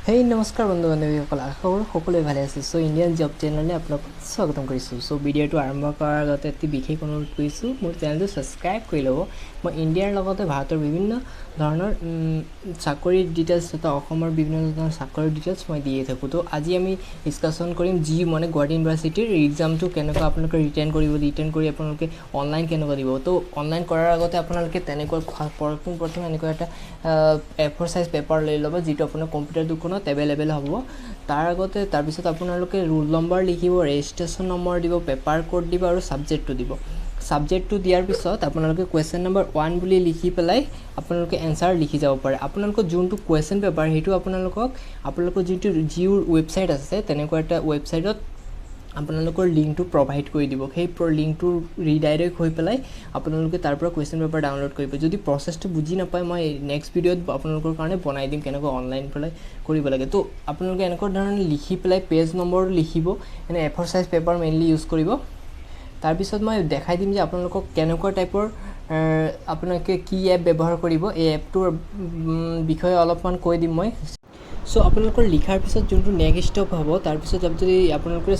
হেই, নমস্কাৰ বন্ধু বান্ধৱীসকল, আশা কৰোঁ সকলোৱে ভালে আছে। চ' ইণ্ডিয়ান জব চেনেললৈ আপোনালোকক স্বাগতম কৰিছোঁ। চ' ভিডিঅ'টো আৰম্ভ কৰাৰ আগতে এটি বিশেষ অনুৰোধ কৰিছোঁ, মোৰ চেনেলটো ছাবস্ক্ৰাইব কৰি ল'ব। মই ইণ্ডিয়াৰ লগতে ভাৰতৰ বিভিন্ন ধৰণৰ চাকৰিৰ ডিটেইলছ তথা অসমৰ বিভিন্ন ধৰণৰ চাকৰিৰ ডিটেইলছ মই দিয়ে থাকোঁ। তো আজি আমি ডিছকাশ্যন কৰিম জি মানে গুৱাহাটী ইউনিভাৰ্চিটিৰ এক্সামটো কেনেকুৱা আপোনালোকে ৰিটাৰ্ণ কৰিব, ৰিটাৰ্ণ কৰি আপোনালোকে অনলাইন কেনেকুৱা দিব। তো অনলাইন কৰাৰ আগতে আপোনালোকে তেনেকুৱা পোনপ্ৰথমে এনেকুৱা এটা এ ফ'ৰ চাইজ পেপাৰ লৈ ল'ব, যিটো আপোনাৰ কম্পিউটাৰ দোকানত এভেইলেবল হ'ব। তাৰ আগতে তাৰপিছত আপোনালোকে ৰোল নম্বৰ লিখিব, ৰেজিষ্ট্ৰেশ্যন নম্বৰ দিব, পেপাৰ ক'ড দিব আৰু ছাবজেক্টটো দিব। ছাবজেক্টটো দিয়াৰ পিছত আপোনালোকে কুৱেশ্যন নম্বৰ 1 বুলি লিখি পেলাই আপোনালোকে এনচাৰ লিখি যাব পাৰে। আপোনালোকৰ যোনটো কুৱেশ্যন পেপাৰ, সেইটো আপোনালোকৰ যোনটো জিইউৰ ৱেবছাইট আছে, তেনেকুৱা এটা ৱেবছাইটত আপোনালোকৰ লিংকটো প্ৰভাইড কৰি দিব। সেই লিংকটো ৰিডাইৰেক্ট হৈ পেলাই আপোনালোকে তাৰ পৰা কুৱেশ্যন পেপাৰ ডাউনলোড কৰিব। যদি প্ৰচেছটো বুজি নাপায়, মই নেক্সট ভিডিঅ'ত আপোনালোকৰ কাৰণে বনাই দিম কেনেকৈ অনলাইন পেলাই কৰিব লাগে। তো আপোনালোকে এনেকুৱা ধৰণে লিখি পেলাই পেজ নম্বৰটো লিখিব। এনে A4 size paper mainly use কৰিব। তাৰপিছত মই দেখাই দিম যে আপোনালোকক কেনেকুৱা টাইপৰ আপোনালোকে কি এপ ব্যৱহাৰ কৰিব, এই এপটোৰ বিষয়ে অলপমান কৈ দিম মই। চ' আপোনালোকৰ লিখাৰ পিছত যোনটো নেক্সট ষ্টেপ হ'ব, তাৰপিছত যদি আপোনালোকৰ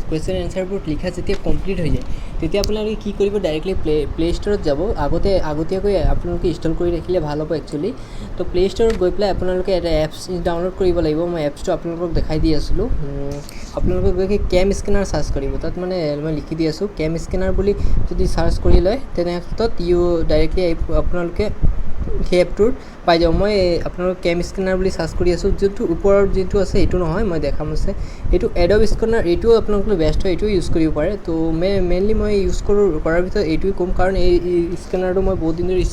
কুৱেশ্যন এনচাৰবোৰ লিখা যেতিয়া কমপ্লিট হৈ যায়, তেতিয়া আপোনালোকে কি কৰিব? ডাইৰেক্টলি প্লে ষ্ট'ৰত যাব। আগতীয়াকৈ আপোনালোকে ইনষ্টল কৰি ৰাখিলে ভাল হ'ব একচুৱেলি। তো প্লে ষ্ট'ৰত গৈ পেলাই আপোনালোকে এটা এপছ ডাউনলোড কৰিব লাগিব। মই এপছটো আপোনালোকক দেখাই দি আছিলোঁ। আপোনালোকে গৈ কেম স্কেনাৰ চাৰ্চ কৰিব। তাত মানে মই লিখি দি আছোঁ, কেম স্কেনাৰ বুলি যদি চাৰ্চ কৰি লয়, তেনেক্ষেত্ৰত ইউ ডাইৰেক্টলি আপোনালোকে সেই এপটোৰ পাই যাব। মই আপোনালোক কেম স্কেনাৰ বুলি চাৰ্চ কৰি আছোঁ। যোনটো ওপৰত যিটো আছে, এইটো নহয়, মই দেখাম আছে এইটো এডব স্কেনাৰ। এইটোও আপোনালোকৰ বেষ্ট হয়, এইটোও ইউজ কৰিব পাৰে। তো মেইনলি মই ইউজ কৰোঁ কৰাৰ ভিতৰত এইটোৱে ক'ম, কাৰণ এই স্কেনাৰটো মই বহুত দিন ধৰি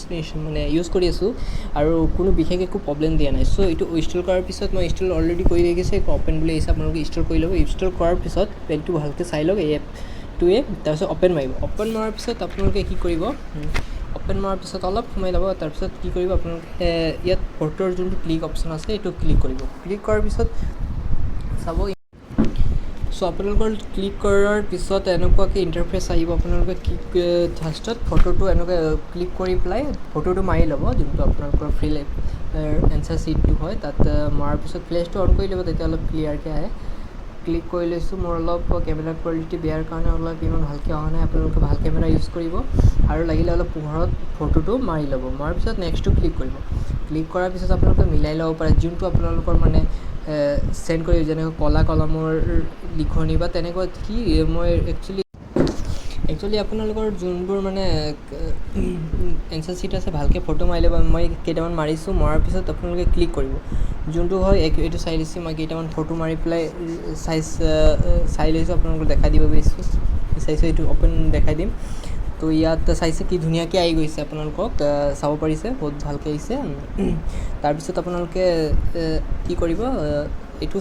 মানে ইউজ কৰি আছোঁ আৰু কোনো বিশেষ একো প্ৰব্লেম দিয়া নাই। চ' এইটো ইনষ্টল কৰাৰ পিছত, মই ইনষ্টল অলৰেডি কৰি ৰাখিছোঁ, একো অ'পেন বুলি আহিছে, আপোনালোকে ইনষ্টল কৰি ল'ব। ইনষ্টল কৰাৰ পিছত পেজটো ভালকৈ চাই লওক এই এপটোৱে। তাৰপিছত অ'পেন মাৰিব। অ'পেন মৰাৰ পিছত আপোনালোকে কি কৰিব? অ'পেন মৰাৰ পিছত অলপ সময় ল'ব। তাৰপিছত কি কৰিব আপোনালোকে? ইয়াত ফটোৰ যোনটো ক্লিক অপশ্যন আছে, এইটো ক্লিক কৰিব। ক্লিক কৰাৰ পিছত চাব। চ' আপোনালোকৰ ক্লিক কৰাৰ পিছত এনেকুৱাকৈ ইণ্টাৰফেচ আহিব। আপোনালোকে কি ফাৰ্ষ্টত ফটোটো এনেকৈ ক্লিক কৰি পেলাই ফটোটো মাৰি ল'ব, যোনটো আপোনালোকৰ ফিল এনচাৰ শ্বীটটো হয়। তাত মৰাৰ পিছত ফ্লেছটো অন কৰি ল'ব, তেতিয়া অলপ ক্লিয়াৰকৈ আহে। ক্লিক কৰি লৈছোঁ। মোৰ অলপ কেমেৰা কোৱালিটি বেয়াৰ কাৰণে অলপ ইমান ভালকৈ অহা নাই। আপোনালোকে ভাল কেমেৰা ইউজ কৰিব আৰু লাগিলে অলপ পোহৰত ফটোটো মাৰি ল'ব। মৰাৰ পিছত নেক্সটটো ক্লিক কৰিব। ক্লিক কৰাৰ পিছত আপোনালোকে মিলাই ল'ব পাৰে যোনটো আপোনালোকৰ মানে চেণ্ড কৰি, যেনেকৈ ক'লা কলমৰ লিখনি বা তেনেকুৱা কি। মই একচুৱেলি একচুৱেলি আপোনালোকৰ যোনবোৰ মানে এনচাৰ শ্বীট আছে, ভালকৈ ফটো মাৰি ল'ব। মই কেইটামান মাৰিছোঁ। মৰাৰ পিছত আপোনালোকে ক্লিক কৰিব যোনটো হয়। এইটো চাই দিছোঁ, মই কেইটামান ফটো মাৰি পেলাই চাইজ চাই লৈছোঁ, আপোনালোকক দেখাই দিব বিচাৰিছোঁ। এইটো অ'পেন দেখাই দিম। তো ইয়াত চাইছে কি ধুনীয়াকৈ আহি গৈছে, আপোনালোকক চাব পাৰিছে, বহুত ভালকৈ আহিছে। তাৰপিছত আপোনালোকে কি কৰিব? এইটো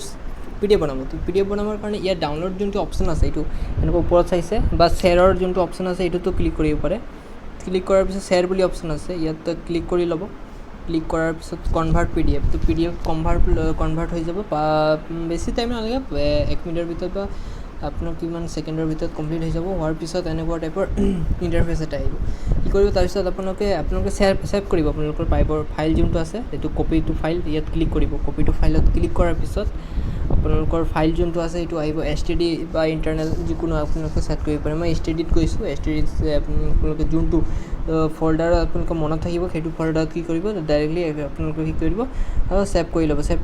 পিডিএফ বনাব। তো পিডিএফ বনাবৰ কাৰণে ইয়াত ডাউনলোড যোনটো অপশ্যন আছে, এইটো এনেকুৱা ওপৰত চাইছে, বা শ্বেয়াৰৰ যোনটো অপশ্যন আছে, এইটোতো ক্লিক কৰিব পাৰে। ক্লিক কৰাৰ পিছত শ্বেয়াৰ বুলি অপশ্যন আছে, ইয়াত ক্লিক কৰি ল'ব। ক্লিক কৰাৰ পিছত কনভাৰ্ট পিডিএফ, তো পিডিএফ কনভাৰ্ট হৈ যাব। বা বেছি টাইম নালাগে, 1 মিনিটৰ ভিতৰত বা আপোনাৰ কিমান ছেকেণ্ডৰ ভিতৰত কমপ্লিট হৈ যাব। হোৱাৰ পিছত এনেকুৱা টাইপৰ ইণ্টাৰফেচ এটা আহিব। কি কৰিব তাৰপিছত? আপোনালোকে আপোনালোকে ছেভ কৰিব। আপোনালোকৰ পাইপৰ ফাইল যোনটো আছে, সেইটো কপি টু ফাইল ইয়াত ক্লিক কৰিব। কপি টু ফাইলত ক্লিক কৰাৰ পিছত আপোনালোকৰ ফাইল যোনটো আছে, সেইটো আহিব। এছটিডি বা ইণ্টাৰনেল যিকোনো আপোনালোকে ছেট কৰিব পাৰে। মই এছটিডিত গৈছোঁ। এছটিডিত আপোনালোকে যোনটো ফ'ল্ডাৰত আপোনালোকৰ মনত থাকিব, সেইটো ফ'ল্ডাৰত কি কৰিব? ডাইৰেক্টলি আপোনালোকে কি কৰিব? ছেভ কৰি ল'ব। ছেভ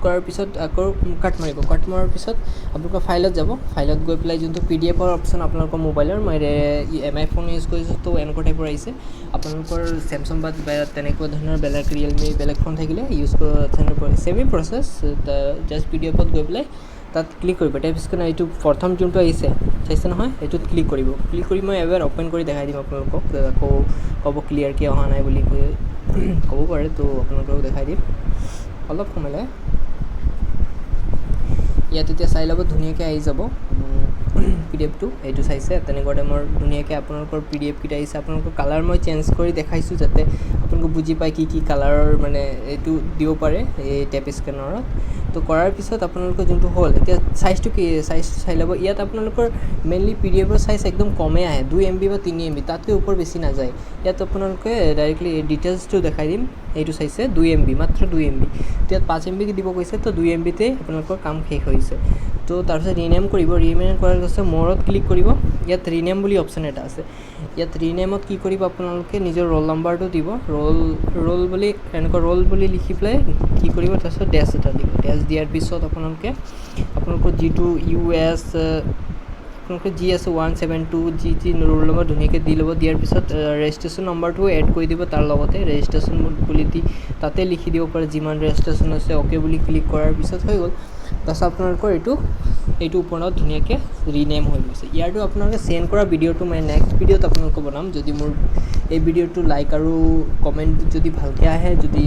কৰাৰ পিছত আকৌ কাট মাৰিব। কাট মৰাৰ পিছত আপোনালোকৰ ফাইলত যাব। ফাইলত গৈ পেলাই যোনটো পিডিএফৰ অপশ্যন, আপোনালোকৰ মোবাইলৰ, মই এম আই ফোন ইউজ কৰিছোঁ, তো এনেকুৱা টাইপৰ আহিছে। আপোনালোকৰ চেমচাং বা তেনেকুৱা ধৰণৰ বেলেগ ৰিয়েলমি, বেলেগ ফোন থাকিলে ইউজ কৰা ছেমেই প্ৰচেছ। জাষ্ট পিডিএফত গৈ পেলাই তাত ক্লিক কৰিব। টেপ স্কেনাৰ এইটো প্ৰথম যোনটো আহিছে, চাইছে নহয়, এইটোত ক্লিক কৰিব। ক্লিক কৰি মই এবাৰ অ'পেন কৰি দেখাই দিম আপোনালোকক। আকৌ ক'ব ক্লিয়াৰকৈ অহা নাই বুলি কৈ ক'ব পাৰে, তো আপোনালোকক দেখাই দিম। অলপ সময় লাগে। ইয়াত এতিয়া চাই ল'ব, ধুনীয়াকৈ আহি যাব। পিডিএফটো। এইটো চাইছে, তেনেকুৱা টাইমৰ ধুনীয়াকৈ আপোনালোকৰ পিডিএফকেইটা আহিছে। আপোনালোকৰ কালাৰ মই চেঞ্জ কৰি দেখাইছোঁ, যাতে আপোনালোকে বুজি পায় কি কি কালাৰৰ মানে এইটো দিব পাৰে এই টেপ স্কেনাৰত। তো কৰাৰ পিছত আপোনালোকৰ যোনটো হ'ল, এতিয়া চাইজটো কি, চাইজটো চাই ল'ব। ইয়াত আপোনালোকৰ মেইনলি পিডিএফৰ চাইজ একদম কমেই আহে, 2 এমবি বা 3 এমবি, তাতকৈ ওপৰ বেছি নাযায়। ইয়াত আপোনালোকে ডাইৰেক্টলি ডিটেইলছটো দেখাই দিম। এইটো চাইছে, 2 এমবি, মাত্ৰ 2 এমবি। ইয়াত 5 এমবি দিব কৈছে, তো 2 এমবিতে আপোনালোকৰ কাম শেষ হৈছে। তো তাৰপিছত ৰিনেম কৰিব। ৰিনেম কৰাৰ পিছত ম'ৰত ক্লিক কৰিব। ইয়াত ৰিনেম বুলি অপশ্যন এটা আছে। ইয়াত ৰিনেমত কি কৰিব? আপোনালোকে নিজৰ ৰোল নাম্বাৰটো দিব। ৰোল ৰোল বুলি, এনেকুৱা ৰোল বুলি লিখি পেলাই কি কৰিব? তাৰপিছত ডেছ এটা দিব। ডেছ দিয়াৰ পিছত আপোনালোকে আপোনালোকৰ যিটো ইউ এছ, আপোনালোকে যি আছে 172, যি যি ৰোল নম্বৰ ধুনীয়াকৈ দি ল'ব। দিয়াৰ পিছত ৰেজিষ্ট্ৰেশ্যন নম্বৰটোও এড কৰি দিব তাৰ লগতে। ৰেজিষ্ট্ৰেশ্যন বুলি দি তাতে লিখি দিব পাৰে যিমান ৰেজিষ্ট্ৰেশ্যন আছে। অ'কে বুলি ক্লিক কৰাৰ পিছত হৈ গ'ল। তাৰপিছত আপোনালোকৰ এইটো ওপৰত ধুনীয়াকৈ ৰিনেম হৈ গৈছে। ইয়াৰটো আপোনালোকে চেণ্ড কৰা ভিডিঅ'টো মই নেক্সট ভিডিঅ'ত আপোনালোকক বনাম, যদি মোৰ এই ভিডিঅ'টো লাইক আৰু কমেণ্ট যদি ভালকৈ আহে। যদি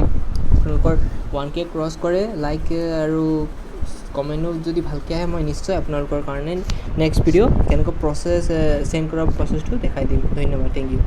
আপোনালোকৰ 1K cross কৰে, লাইক আৰু কমেণ্টো যদি ভালকৈ আহে, মই নিশ্চয় আপোনালোকৰ কাৰণে নেক্সট ভিডিঅ' কেনেকুৱা প্ৰচেছ, চেণ্ড কৰা প্ৰচেছটো দেখাই দিম। ধন্যবাদ, thank U.